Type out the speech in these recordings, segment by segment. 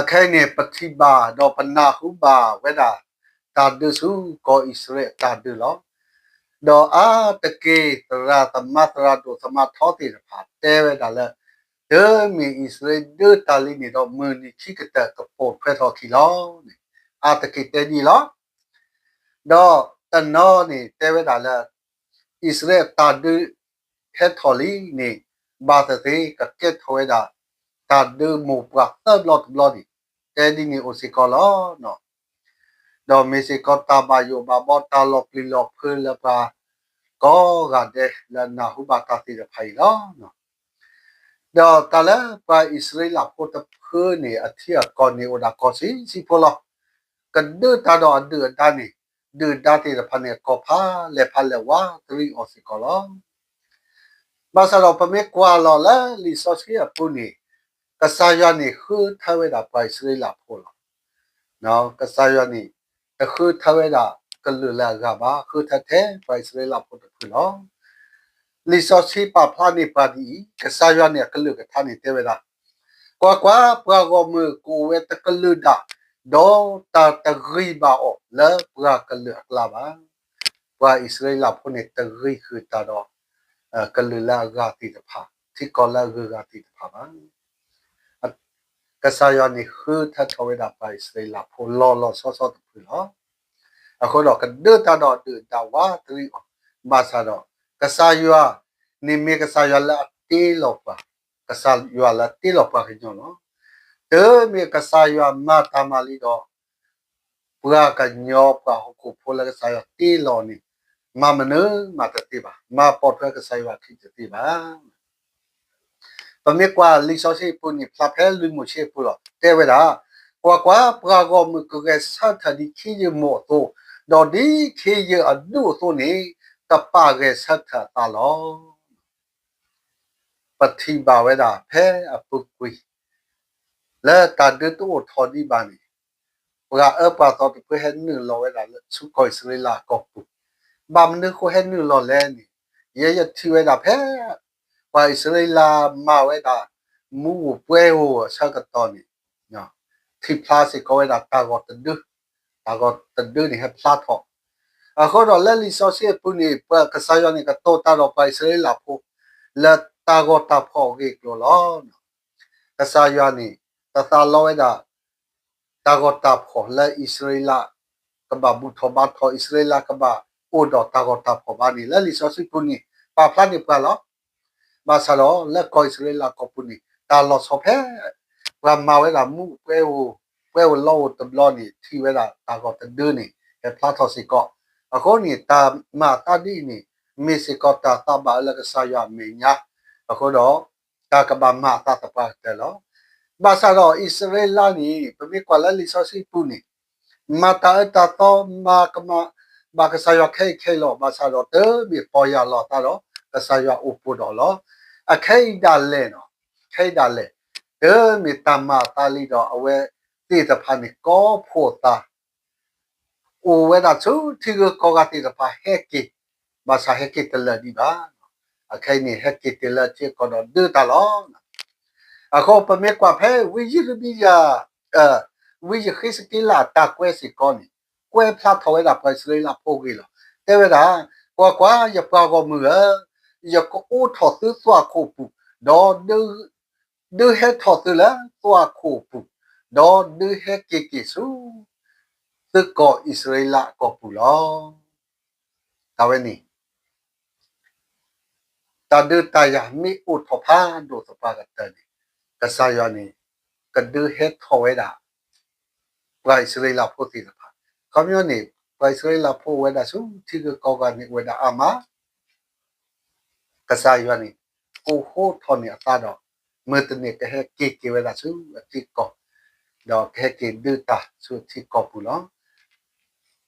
အခဲအံၤန့ၣ် ပထံၣ်ဘၣ်ဒီးပနၢ်ဟူဘၣ်ဝဲဒၣ် တၢ်ဒုးဆူကီၢ်အံၣ်စရ့လးအတၢ်ဒုးလီၤ. ဒီးအါတက့ၢ် သရၣ်သမါသရၣ်ဒိၣ်သမါထီသ့ၣ်တဖၣ်တဲဝဲဒၣ်လၢ တုၤမ့ၢ်အံၣ်စရ့လးဒုးတၢ်လံန့ၣ်ဒီး မုၢ်နံၤခံကတၢၢ်ကပိာ်ထွဲထီၣ်အခံလီၤန့ၣ် အါတက့ၢ်တဲဒ်အံၤလီၤ. ဒီးတနီၤန့ၣ်တဲဝဲဒၣ်လၢ အံၣ်စရ့လးအတၢ်ဒုးဟဲထီၣ်လံန့ၣ် ဘၣ်သ့ၣ်သ့ၣ်ကကဲထီၣ်ဝဲဒၣ် တၢ်ဒုးမိၢ်ပှၢ်သၢဘျီတဘျီန့ၣ် တဲဒ်န့ၣ်အိၣ်စ့ၢ်ကီးလီၤ. ဒီးမ့ၢ်စ့ၢ်ကီးတၢ်ဘၣ်ယိၣ်ဘၣ်ဘီ တၢ်လီၤပျံၤလီၤဖုးလၢပှၤကိးဂၤဒဲးလၢနၢ်ဟူဘၣ်တၢ်သ့ၣ်တဖၣ်အံၤလီၤ. ဒီးတၢ်လၢပှၤအံၣ်စရ့လးဖိတဖုန့ၣ် အထံအကီၢ်န့ၣ်အိၣ်ဒၣ်ကီၢ်ဆံးဆံးဖိလီၤ. ကဒုးတၢ်ဒီးအဒုၣ်အဒါန့ၣ် ဒုၣ်ဒါသ့ၣ်တဖၣ်န့ၣ် ကီၢ်ဖးလဲၢ်ဖးလဲၢ်ဝးတရံးအီၤစ့ၢ်ကီးလီၤ. ဘၣ်ဆၣ်ဒီးပမ့ၢ်ကွၢ်လီၤလၢလံာ်စီဆှံအပူၤန့ၣ် ကစၢ်ယွၤန့ၣ်ဃုထၢဝဲဒၣ်ပှၤအံၣ်စရ့လးဖိလီၤ. ကစၢ်ယွၤန့ၣ် တဃုထၢဝဲဒၣ်ကလုာ်လၢအဂၤဘၣ်, ဃုထၢထဲပှၤအံၣ်စရ့လးဖိတဖုလီၤ. လံာ်စီဆှံပာ်ဖျါန့ၢ်ပှၤဒ်အံၤ, ကစၢ်ယွၤန့ၣ်အကလုၢ်ကထါန့ၣ်တဲဝဲဒၣ်, ကွၢ်ကွၢ်, ပှၤဂီၢ်မုၢ်ကအိၣ်ဝဲတကလုာ်ဒၣ်, ဒီးတၢ်တဂံၢ်ဘၣ်အီၤလၢပှၤကလုာ်အကျါဘၣ်. ပှၤအံၣ်စရ့လးဖိန့ၣ် တဂံၢ်ဃုာ်တၢ်ဒီး ကလုာ်လၢအဂၤသ့ၣ်တဖၣ်, ထံကီၢ်လၢအဂုၤအဂၤသ့ၣ်တဖၣ်ဘၣ်. ကစၢ်ယွၤန့ၣ်ဃုထၢထီၣ်ဝဲဒၣ်ပှၤအံၣ်စရ့လးဖိလီၤလီၤဆီဆီတဖုလီၤ. အဃိဒီးကဒုးတၢ်ဒီးဒုၣ်ဒါဝးတရံးအီၤ, ဘၣ်ဆၣ်ဒီး ကစၢ်ယွၤန့ၣ်မ့ၢ်ကစၢ်ယွၤလၢအတ့လီၤပှၤ, ကစၢ်ယွၤလၢအတ့လီၤပှၤကညီလီၤ. တုၤမ့ၢ်ကစၢ်ယွၤမၤတၢ်မၤလံဒီး ပှၤကညီပှၤဟီၣ်ခိၣ်ဖိလၢကစၢ်ယွၤတ့လီၤန့ၣ် မၤမနုၤမၤတသ့ဘၣ်, မၤပိာ်ထွဲကစၢ်ယွၤအခံတသ့ဘၣ်. ပမ့ၢ်ကွၢ်လံာ်စီဆှံအပူၤန့ၣ် ဖျါဖဲလွံၢ်မိၤၡ့အပူၤလီၤ. တဲဝဲဒၣ်, ကွၢ်ကွၢ်, ပှၤဂီၢ်မုၢ်ကဂဲၤဆၢထၢၣ်ဒ်ခ့ယုၢ်မိၢ်အသိး, ဒီးဒ်ခ့ယုၢ်အဒူၣ်အသိးန့ၣ် ကပာ်ဂဲၤဆၢထၢၣ်အသးလီၤ. ပထံၣ်ဘၣ်ဝဲဒၣ်ဖဲအပူၤကွံာ် လၢတၢ်ဒုးတအိၣ်ထီၣ်ဒံးဘၣ်န့ၣ်, ပှၤအၢပှၤသီတဖုဟဲနုာ်လီၤဝဲဒၣ်လၢဆူကီၢ်အံၣ်စရ့လးအကီၢ်ပူၤ, ဘၣ်မနုၤဃိဟဲနုာ်လီၤလဲၣ်န့ၣ်, ယဲယထံၣ်ဝဲဒၣ်ဖဲ ပှၤအံၣ်စရ့လးမၤဝဲဒၣ် မူးဧိၤပွဲဧိၤအဆၢကတီၢ်န့ၣ်, ထံၣ်ဖျါစ့ၢ်ကီးဝဲဒၣ်တၢ်ဂီၤတဒု, တၢ်ဂီၤတဒုန့ၣ်ဟဲဖျါထီၣ်. အဃိဒီးလၢလံာ်စီဆှံအပူၤန့ၣ် ပကစၢ်ယွၤန့ၣ်ကတိၤတၢ်ဒီးပှၤအံၣ်စရ့လးဖိ လၢတၢ်ဂီၤတၢ်ဖီၣ်အဂ့ၢ်အကျိၤလီၤ. ကစၢ်ယွၤန့ၣ် တသးလီဝဲဒၣ် တၢ်ဂီၤတၢ်ဖီၣ်လၢအံၣ်စရ့လး ကဘၣ်ဘူၣ်ထီၣ်ဘါထီၣ်, အံၣ်စရ့လးကဘၣ်အိၣ်ဒီးတၢ်ဂီၤတၢ်ဖီၣ်ဘၣ်န့ၣ် လၢလံာ်စီဆှံပူၤန့ၣ် ပာ်ဖျါန့ၢ်ပှၤလီၤ. ဘၣ်ဆၣ်ဒီးလၢကီၢ်အံၣ်စရ့လးကီၢ်ပူၤန့ၣ် တၢ်လီၤဆီဖဲ ပှၤမၤဝဲဒၣ်မူးဧိၤပွဲဧိၤ, ပွဲဧိၤလီဧိၤတဘျီန့ၣ် ထံၣ်ဝဲဒၣ်တၢ်ဂီၤတဒုန့ၣ် ဟဲဖျါထီၣ်စ့ၢ်ကီး. အဃိန့ၣ် တၢ်မၤအသးဒ်အံၤန့ၣ် မ့ၢ်စ့ၢ်ကီးတၢ်သးဘၣ်အၢလၢကစၢ်ယွၤအမဲာ်ညါ, အဃိဒီး တၢ်ကဘၣ်မၤအသးသပှၢ်ကတၢၢ်လီၤ. ဘၣ်ဆၣ်ဒီးအံၣ်စရ့လးန့ၣ် ပမ့ၢ်ကွၢ်လၢလံာ်စီဆှံပူၤန့ၣ် မၤတၢ်အၢတၢ်သီ မၤကမၣ်ဘၣ်ကစၢ်ယွၤခဲအံၤခဲအံၤလီၤ. ဘၣ်ဆၣ်ဒီးတုၤမ့ၢ်ပီၢ်ယၢ်လီၤအသးဒီး ကစၢ်ယွၤအိၣ်ပိၢ်ဒီးအီၤလီၤ. အခဲအံၤဒၣ်လဲာ်နီၤ, ခဲအံၤဒၣ်လဲာ် တုၤမ့ၢ်တၢ်မၤအသးလံဒီး အဝဲသ့ၣ်တဖၣ်န့ၣ် ကိးဖှိၣ်သး အိၣ်ဝဲဒၣ်ဆူထံဂုၤကီၢ်ဂၤသ့ၣ်တဖၣ်ဟဲက့ၤ, ဘၣ်ဆၣ်ဟဲက့ၤတလၢာ်ဒံးဘၣ်. အခဲအံၤန့ၣ် ဟဲက့ၤတုၤလၢထံအကီၢ်ဒီးဒုးတၢ်လီၤ. အဃိပမ့ၢ်ကွၢ်ဖဲဝံယံးရမံယၤ, ဝံယဃ့းစက့လးအတၢ်ကွဲးစ့ၢ်ကီးန့ၣ် ကွဲးဖျါထီၣ်ဝဲဒၣ်ပှၤအံၣ်စရ့လးဖိအဂ့ၢ်လီၤ. တဲဝဲဒၣ်, ကွၢ်ကွၢ်, ယပှၤဂီၢ်မုၢ်ဧၢ, ယကအိးထီၣ်သုသွၣ်ခိၣ်ပူၤ, ဒီး ဒုးဟဲထီၣ်သုလၢသွၣ်ခိၣ်ပူၤ, ဒီးဒုးဟဲက့ၤက့ၤဆူ သုကီၢ်အံၣ်စရ့လးအကီၢ်ပူၤလီၤ. တၢ်ဝဲန့ၣ် တၢ်ဒုးတၢ်ယၤမ့ၢ်အိၣ်ထီၣ်ဖးဒိၣ်သပှၢ်ကတၢၢ်န့ၣ် ကစၢ်ယွၤန့ၣ် ကဒုးဟဲထီၣ်ဝဲဒၣ် ပှၤအံၣ်စရ့လးဖိသ့ၣ်တဖၣ်. ခီပညီန့ၣ် ပှၤအံၣ်စရ့လးဖိအိၣ်ဝဲဒၣ်ဆူထံဂုၤကီၢ်ဂၤန့ၣ်အိၣ်ဝဲဒၣ်အါမး ကစၢ်ယွၤန့ၣ် ကိးဟိထီၣ်န့ၢ်အသးဒီး မုၢ်တနံၤကဟဲက့ၤက့ၤဝဲဒၣ်ဆူအထံကီၢ်, ဒီးကဟဲက့ၤဒုးတၢ်ဆူအထံကီၢ်ပူၤလီၤ.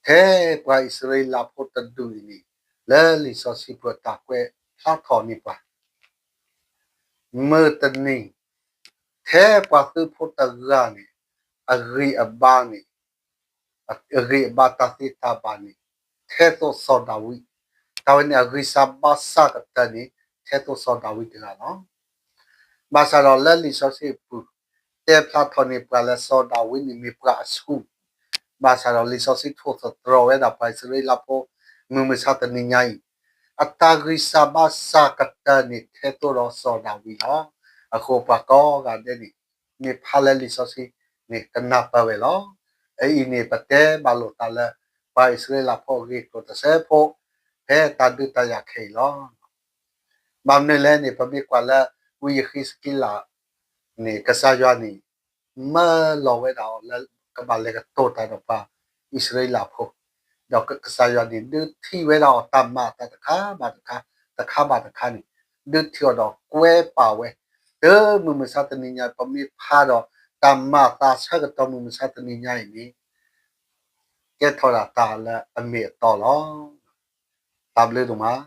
ထဲပှၤအံၣ်စရ့လးဖိတဒူၣ်အံၤန့ၣ် လၢလံာ်စီဆှံပူၤအတၢ်ကွဲးဖျါထီၣ်န့ၢ်ပှၤ မုၢ်တနံၤ ထဲပှၤသုးဖိတဂၤန့ၣ် အဂံၢ်အဘါန့ၣ် အဂံၢ်အဘါတၢ်သ့တၢ်ဘၣ်န့ၣ် ထဲသိးစီၤဒၤဝံး, တၢ်ဝဲန့ၣ်အဂံၢ်စၢ်ဘါစၢ်ကတၢၢ်န့ၣ် ထဲသိးစီၤဒၤဝံးတဂၤလီၤ. ဘၣ်ဆၣ်ဒီးလၢလံာ်စီဆှံအပူၤ တဲဖျါထီၣ်န့ၢ်ပှၤလၢစီၤဒၤဝံးန့ၣ်မ့ၢ်ပှၤအဆူၣ်, ဘၣ်ဆၣ်ဒီးလံာ်စီဆှံထိၣ်သတြီၤဝဲဒၣ်ပှၤအံၣ်စရ့လးဖိ မုၢ်မဆါတနံၤညါအံၤ, အတၢ်ဂံၢ်စၢ်ဘါစၢ်ကတၢၢ်န့ၣ်ထဲသိးဒီးစီၤဒၤဝံးလီၤ. အဃိပှၤကိးဂၤဒဲးန့ၣ် မ့ၢ်ဖးလၢလံာ်စီဆှံန့ၣ် ကနၢ်ပၢၢ်ဝဲလီၤ. အအံၤန့ၣ် ပတဲဘၣ်လိာ်သးလၢ ပှၤအံၣ်စရ့လးဖိအဂ့ၢ်အကျိၤတစဲးဖိ ဖဲတၢ်ဒုးတၢ်ယၤခဲအံၤလီၤ. ဘၣ်မနုၤလဲၣ်န့ၣ် ပမ့ၢ်ကွၢ်လၢ ဝံယဃံးစကံလးန့ၣ် ကစၢ်ယွၤန့ၣ် မၢလီၤဝဲဒၣ်အီၤလၢကဘၣ်လဲၤကတိၤတၢ်ဒီးပှၤအံၣ်စရ့လးဖိ, ဒီးကစၢ်ယွၤန့ၣ် ဒုးထံၣ်ဝဲဒၣ်အီၤတၢ်မၤအသးတခါဘၣ်တခါ, တခါဘၣ်တခါန့ၣ် ဒုးထံၣ်အီၤဒီးကွဲပာ်ဝဲ, တုၤမုၢ်မဆါတနံၤညါ ပမ့ၢ်ဖးဒီးတၢ်မၤအသးဆၢကတီၢ်မုၢ်မဆါတနံၤညါအံၤန့ၣ် ကဲထီၣ်ဒၣ်တၢ်လၢအမ့ၢ်အတီလီၤ. တၢ်ဘျုးဒိၣ်မး